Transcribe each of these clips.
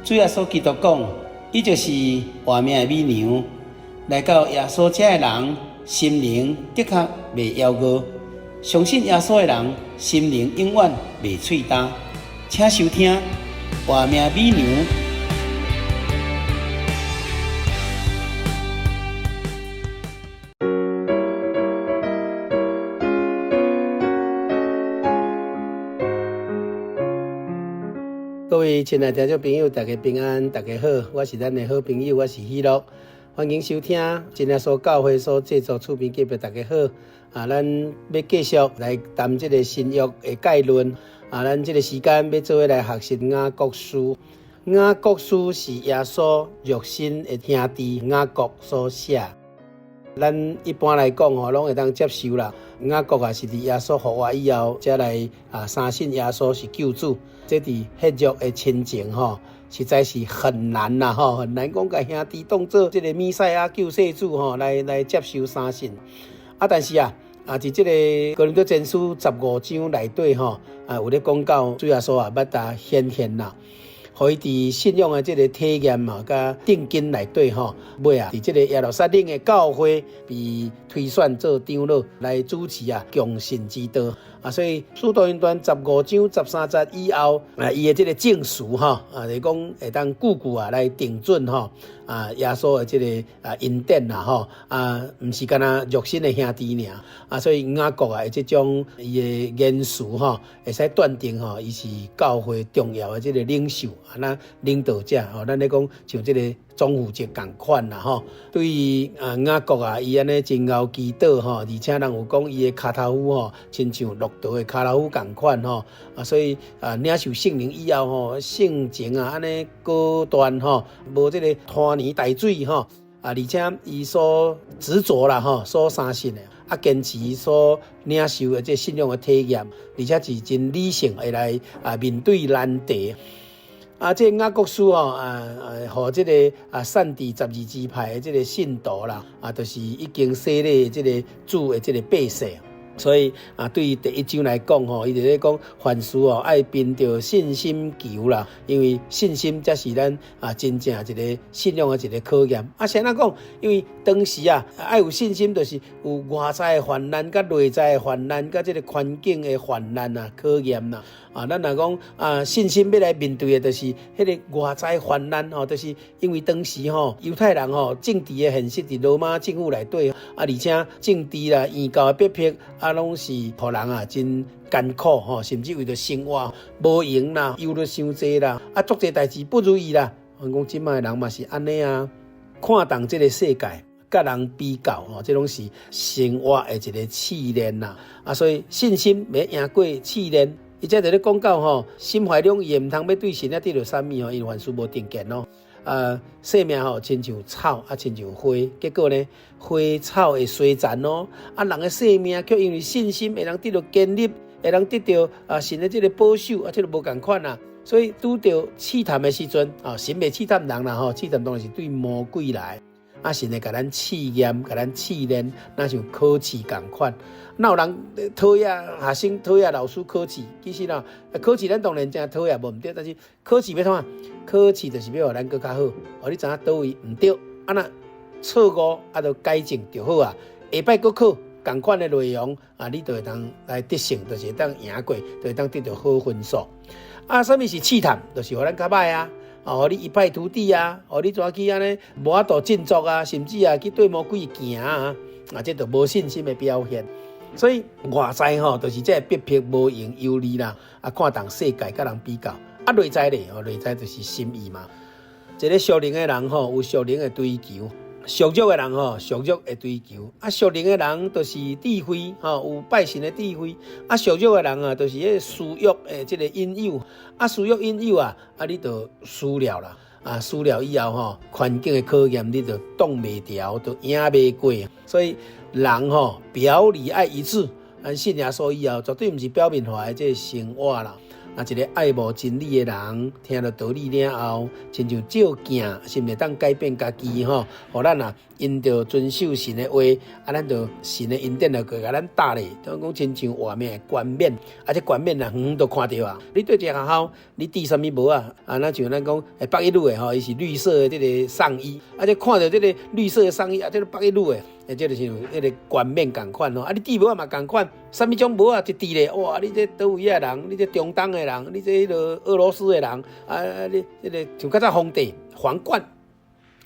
主耶穌基督講，伊就是活命的米糧。來到耶穌遮的人，心靈的確袂枵餓；相信耶穌的人，心靈永遠袂喙焦。請收聽《活命米糧》。各位親愛的聽眾朋友，大家平安，大家好，我是咱的好朋友，我是喜樂，歡迎收聽真耶穌教會所製作出品節目。大家好，啊，咱欲繼續來談這个新約的概論，啊，咱這个時間欲做伙來學習雅各書。雅各書是耶穌肉身的兄弟雅各所寫。咱一般來講吼，攏會當接受啦。雅各啊，是佇耶穌復活以後，才來啊相信耶穌是救主。這佇血肉的親情吼，實在是很難啦吼，很難講共兄弟當做這个彌賽亞救世主吼，來接受相信。啊，但是啊，啊，佇這个哥林多前書十五章內底吼，啊，有咧講到主耶穌啊，捌共顯現啦。予伊佇信仰的這个體驗嘛，佮定根內底吼，尾啊，佇這个耶路撒冷的教會被推選做長老來主持啊，共信之道啊，所以使徒行傳十五章十三節以後啊，伊的這个證詞吼啊，就是講會當句句啊來定準吼啊，耶穌的這个啊恩典啦吼啊，毋是干焦肉身的兄弟爾啊，所以雅各啊，這種伊的言辭吼，會使斷定吼，伊是教會重要的這个領袖。啊，那領導者吼，咱咧講像這个總負責仝款啦吼。對於啊雅各啊，伊按呢真𠢕祈禱吼，而且人有講伊的跤頭趺吼，親像駱駝的跤頭趺仝款吼。啊，所以啊，領受聖靈以後吼，性情啊按呢果斷吼，無這个拖泥帶水吼。啊，而且伊所執著啦吼，所相信的，啊，堅持所領受的這信仰的體驗，而且是真理性會來啊面對難題。啊，這个雅各書吼，啊啊，予這个啊散佇十二支派的這个信徒啦，啊，就是已經洗禮這个主的這个百姓。所以啊，對於第一章來講吼，伊就咧講凡事哦，愛憑著信心求啦，因為信心才是咱啊真正一个信仰的一个考驗。啊，是按怎講？因為當時啊，愛有信心，就是有外在的患難、佮內在的患難、佮這个環境的患難啊，考驗啦。啊，咱若講啊，信心欲來面對的，就是彼个外在患難吼，就是因為當時吼猶太人吼政治的現實佇羅馬政府內底，啊，而且政治啦、異教的逼迫啊，攏是予人啊真艱苦吼，甚至為著生活無閒啦，憂慮傷濟啦，啊，足濟代誌不如意啦。阮講這擺的人嘛是按呢啊，看重這个世界，佮人比較吼，這攏是生活的一个試煉啦。啊，所以信心欲贏過試煉。伊這就咧講到吼，心懷兩意，毋通欲對神啊得著啥物吼，因為凡事無定見咯。啊，生命吼親像草啊，親像花，結果呢，花草會衰殘咯。啊，人的生命卻因為信心會當得著堅立，會當得著啊神的這个保守啊，這个無仝款啦。所以拄著試探的時陣啊，神袂試探人啦吼，試探當然是對魔鬼來。啊，神會共咱試驗，共咱試煉，若像考試仝款。哪有人討厭學生討厭老師考試？其實啦，考試咱當然誠討厭，無毋對。但是考試欲創啥？考試就是欲予咱閣較好，予你知影佗位毋對，啊若錯誤啊，著改正就好啊。下擺閣考仝款的內容啊，你就會當來得勝，就是會當贏過，就會當得著好分數。啊，啥物是試探？就是予咱較歹啊。哦，予你一敗塗地啊！予你怎去按呢無法度振作啊？甚至啊去對魔鬼行啊！啊，這就無信心的表現。所以外在吼，就是這个逼迫無閒憂慮啦。啊，看重世界佮人比較。啊，內在咧，哦，內在就是心意嘛。一个屬靈的人吼，有屬靈的追求；屬肉的人吼，屬肉的追求。啊，屬靈的人就是智慧，吼，有拜神的智慧。啊，屬肉的人啊，就是彼个私欲的這个引誘。啊，私欲引誘啊，啊，你就輸了啦。啊，輸了以後吼，環境的考驗你就擋袂牢，就贏袂過。所以人吼，表裡愛一致。咱信耶穌以後，絕對毋是表面化的這个生活啦。若一个愛慕真理的人，聽著道理了後，親像照鏡，是毋會當改變家己吼？予咱啊，因著遵守神的話，啊，咱就神的恩典就過共咱搭咧。等講親像活命的冠冕，啊，這冠冕啊，遠遠都看著啊。你對一個學校，你戴啥物帽仔？啊，若像咱講，北一女的吼，伊是綠色的這个上衣，啊，這看著這个綠色的上衣，啊，這个北一女的。欸，這就是彼个冠冕仝款吼，啊，你戴帽仔嘛仝款，啥物種帽仔一戴咧，哇！你這佗位的人，你這中東的人，你這彼个俄羅斯的人，啊，你這个像較早皇帝皇冠，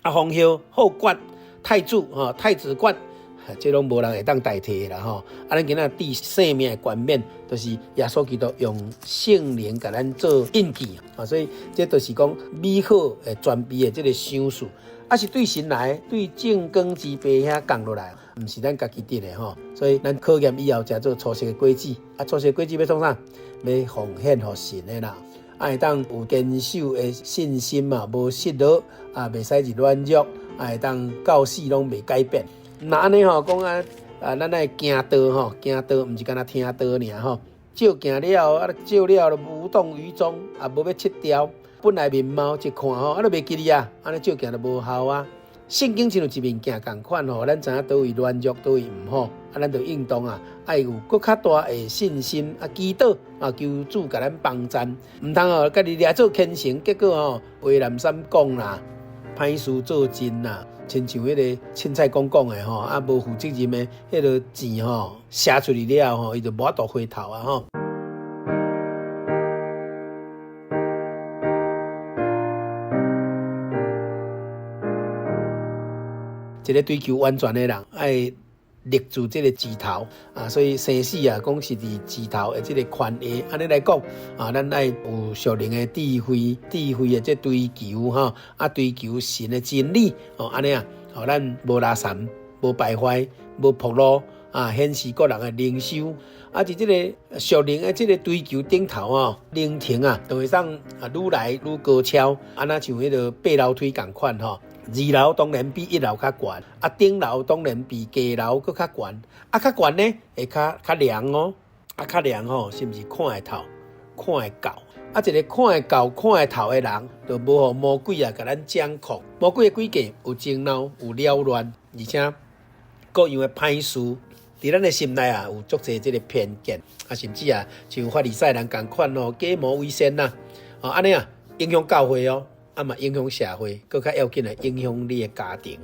啊，皇后后冠，太子吼，太子冠，這攏無人會當代替的啦吼。啊，咱今仔戴生命的冠冕，就是耶穌基督用聖靈共咱做印記啊，所以這就是講美好的全備的這个賞賜。啊，是對神來，對眾光之父遐降落來，毋是咱家己得的吼。所以咱考驗以後，才做初熟的果子。啊，初熟的果子欲創啥？欲奉獻予神的啦。啊，會當有堅守的信心嘛，無失落，啊，袂使入軟弱，啊，會當到死攏袂改變。若按呢吼，講啊，啊，咱愛行道吼，行道毋是干焦聽道爾吼。照鏡了後，啊，照了後就無動於衷，啊，無欲拭掉。本來面貌一看吼，啊，都袂記得啊，按呢照鏡就無效啊。聖經親像一面鏡仝款吼，咱知影佗位軟弱，佗位毋好，啊，咱就應當啊，愛有閣較大的信心啊，祈禱啊，求主共咱幫贊，毋通哦，家己掠做虔誠，結果吼話南山講啦，歹事做盡啦，親像彼个凊彩講講的吼，啊，無負責任的彼个錢吼，寫出去了後吼，伊就無法度回頭啊吼。一个追求完全的人，愛立住這个指頭啊，所以生死啊，講是佇指頭的這个權下。按呢來講啊，咱愛有屬靈的智慧，智慧的這追求吼，啊，追求神的真理哦，按呢啊，予咱無垃圾、無敗壞、無暴露啊，顯示個人的靈修。啊，佇這个屬靈的這个追求頂頭哦，靈程啊，就會當啊愈來愈高超，啊，若像彼个爬樓梯仝款吼。二樓當然比一樓較懸，啊，頂樓當然比低樓閣較懸，啊，較懸呢會較較涼哦，啊，較涼吼，是毋是看會透，看會到？啊，一個看會到、看會透的人，就無予魔鬼啊共咱掌控。魔鬼的詭計有爭鬧，有擾亂，而且各樣的歹事，佇咱的心內啊有足濟這个偏見，啊，甚至啊像法利賽人仝款哦，假冒為善啦，哦，按呢啊影響教會哦。啊嘛影響社會，閣較要緊的影響你的家庭，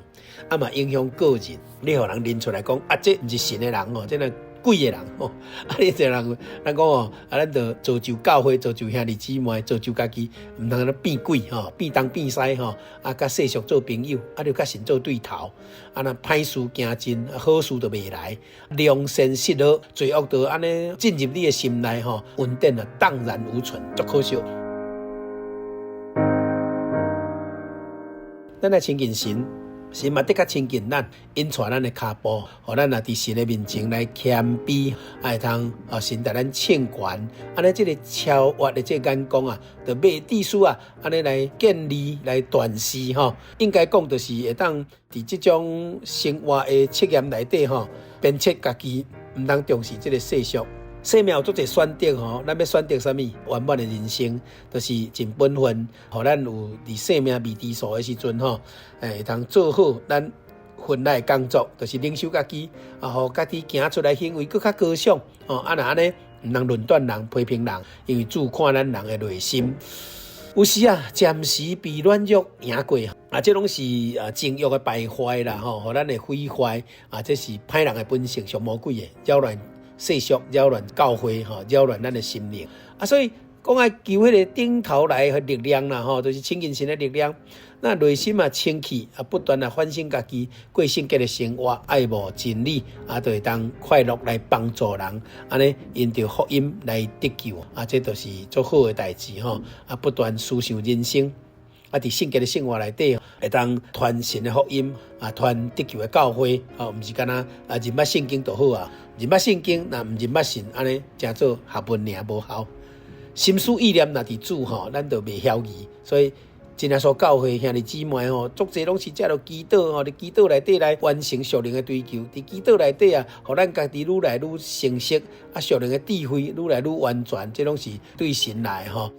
啊嘛影響個人。你予人認出來講，啊，這毋是神的人哦，這若鬼的人哦。啊，你這人，咱講哦，啊，咱就造就教會，造就兄弟姊妹，造就家己，毋通按呢變鬼吼，變東變西吼，啊，佮世俗做朋友，啊，就佮神做對頭，啊，若歹事行盡，好事就袂來，良善失落，罪惡就按呢進入你的心內吼，恩典啊蕩然無存，足可惜。咱來親近神，神嘛的確親近咱，引帶咱的跤步，予咱若佇神的面前來謙卑，啊會通啊神共咱稱懸，按呢這个超越的這个眼光啊，就袂至於啊，按呢來建立來斷視吼，應該講就是會當佇這種生活的測驗內底吼，鞭策家己，毋通重視這个世俗。生命有足濟選擇吼，咱欲選擇啥物？圓滿的人生，就是盡本分，予咱有佇生命未知數的時陣吼，會通做好咱份內的工作，就是靈修家己，啊，予家己行出來行為閣較高尚，吼，啊，若按呢，毋通論斷人、批評人，因為主看咱人的內心。有時啊，暫時被軟弱贏過，啊，這攏是啊情慾的敗壞啦，吼，予咱會毀壞，啊，這是歹人的本性，屬魔鬼的擾亂。世俗擾亂教會，吼，擾亂咱的心靈啊，所以講愛求彼个頂頭來的力量啦，吼，就是親近神的力量。那內心嘛清氣啊，不斷來反省家己，過聖潔的生活，愛慕真理啊，就會當快樂來幫助人，按呢因著福音來得救啊，這就是足好的代誌吼啊，不斷思想人生。啊！佇聖潔的生活內底，會當傳神的福音，啊，傳得救的教誨，哦，毋是干焦啊，認捌聖經就好啊，認捌聖經，若毋認捌神，按呢誠做學問爾無效。心思意念若佇主吼，咱就袂曉疑，所以真耶穌教會兄弟姊妹吼，足濟攏是藉著祈禱吼，佇祈禱內底來完成屬靈的追求，佇祈禱內底啊，予咱家己愈來愈成熟，啊，屬靈的智慧愈來愈完全，這攏是對神來吼。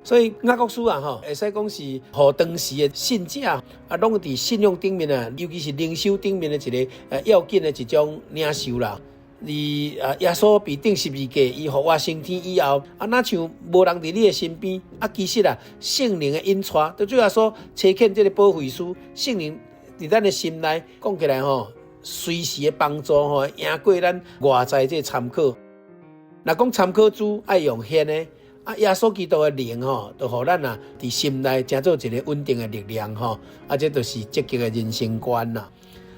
所以雅各書啊吼，會使講是予當時的信者啊，攏佇信仰頂面啊，尤其是靈修頂面的一个要緊的一種領袖啦。而啊，耶穌被釘十字架，伊復活升天以後，啊，若像無人佇你的身邊，啊，其實啊，聖靈的引帶，就主耶穌差遣這个保惠師，聖靈佇咱的心內，講起來吼，隨時的幫助吼，贏過咱外在這个參考。若講參考書愛用現的，啊，耶穌基督的靈吼，就予咱啊，佇心內成做一个穩定的力量吼，啊，這就是積極的人生觀啦。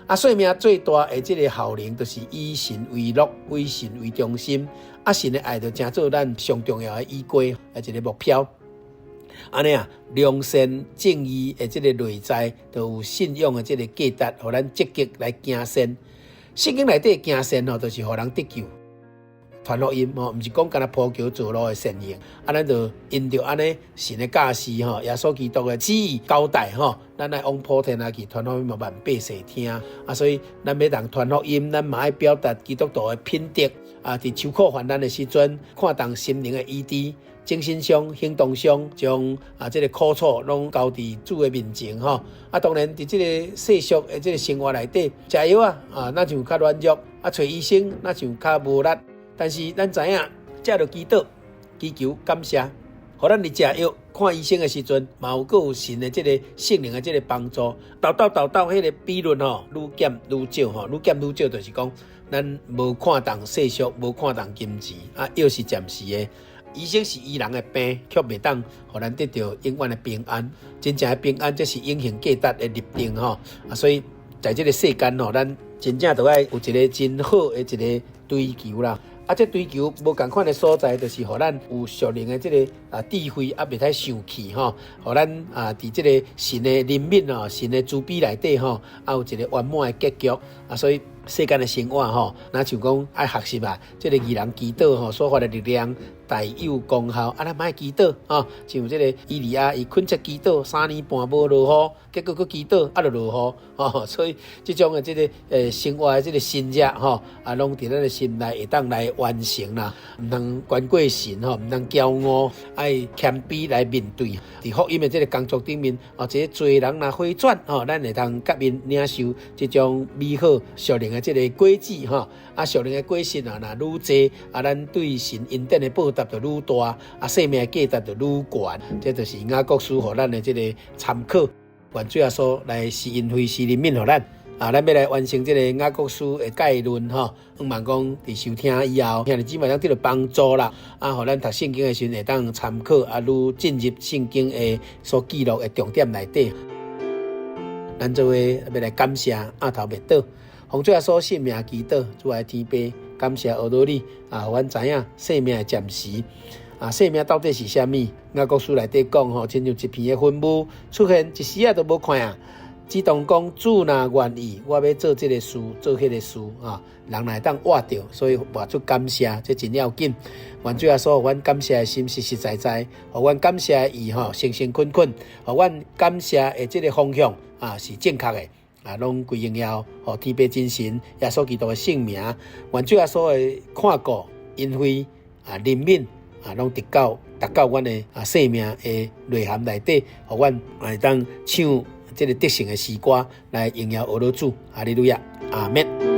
啊，生命最大的這个效能，就是以神為樂，以神為中心。啊，神的愛就成做咱上重要的依歸，啊，一个目標。按呢啊，良善正義的這个內在，就有信仰的這个價值，予咱積極來行善。聖經內底行善吼，就是予人得救。傳福音吼，毋是講干焦鋪橋造路的善行，啊，咱就因著按呢神的教示吼，耶穌基督的旨意交代吼，咱來往普天下去傳福音，予萬百姓聽。啊，所以咱欲通傳福音，咱嘛愛表達基督徒的品德。啊，佇受苦患難的時陣，看重心靈的醫治，精神上、行動上，將啊這个苦楚攏交佇主的面前吼。啊，當然佇這个世俗的這个生活內底，食藥啊，啊，若像較軟弱，啊，揣醫生若像較無力。但是咱知影，藉著祈禱、祈求、感謝，予咱佇食藥、看醫生的時陣，嘛有閣有神的這个聖靈的這个幫助。沓沓沓沓，彼个比率吼，愈減愈少吼，愈減愈少，就是講咱無看重世俗，無看重金錢，啊，藥是暫時的。醫生是醫人的病，卻袂當予咱得著永遠的平安。真正的平安，這是永恆價值的立定吼。啊，所以在這个世間吼，咱真正著愛有一个真好的一个追求啦。啊，這追求無仝款的所在，就是予咱有屬靈的這个啊智慧，啊，袂太生氣吼，予咱啊佇這个神的憐憫吼，神的慈悲內底吼，啊有一个圓滿的結局啊，所以世間的生活吼，若像講愛學習啊，這个義人祈禱吼所發的力量大有功效，啊，咱嘛愛祈禱吼，像這个以利亞伊懇切祈禱3年半無落雨，結果閣祈禱啊就落雨，吼，所以這種的這个生活的這个神跡吼，啊，攏佇咱的心內會當來完成啦，毋通懸過神吼，毋通驕傲，愛謙卑來面對。佇福音的這个工作頂面，哦，這个罪人若回轉吼，咱會當佮𪜶領受這種美好屬靈的這个果子吼，啊，屬靈的果實啊，若愈濟，啊，咱對神恩典的報答就愈大，啊，生命的價值就愈懸。這就是雅各書予咱的這个參考。願主耶穌來施恩惠、施憐憫予咱。啊，咱欲來完成這个雅各書的概論吼，向望講佇收聽以後，兄弟姊妹通得著幫助啦。啊，予咱讀聖經的時陣會當參考，啊，愈進入聖經的所記錄的重點內底。咱做伙欲來感謝額頭默禱，奉主耶穌聖名祈禱，主愛天父，感謝阿羅你啊，予阮知影生命的暫時啊，生命到底是啥物？雅各書內底講吼，親像一片的雲霧出現，一時仔都無看啊。只當講主若願意，我欲做這个事，做彼个事啊，人若會當活著，所以活出感謝，這真要緊。願主耶穌，予阮感謝的心實實在在，予阮感謝的意吼，誠誠懇懇，予阮感謝的這个方向啊是正確的啊，攏歸榮耀予天父真神耶穌基督的聖名。願主耶穌的看顧、恩惠啊、憐憫啊，攏直到達到阮的啊生命的內涵內底，予阮會當唱這个得勝的詩歌來榮耀阿羅主，哈利路亞，阿們。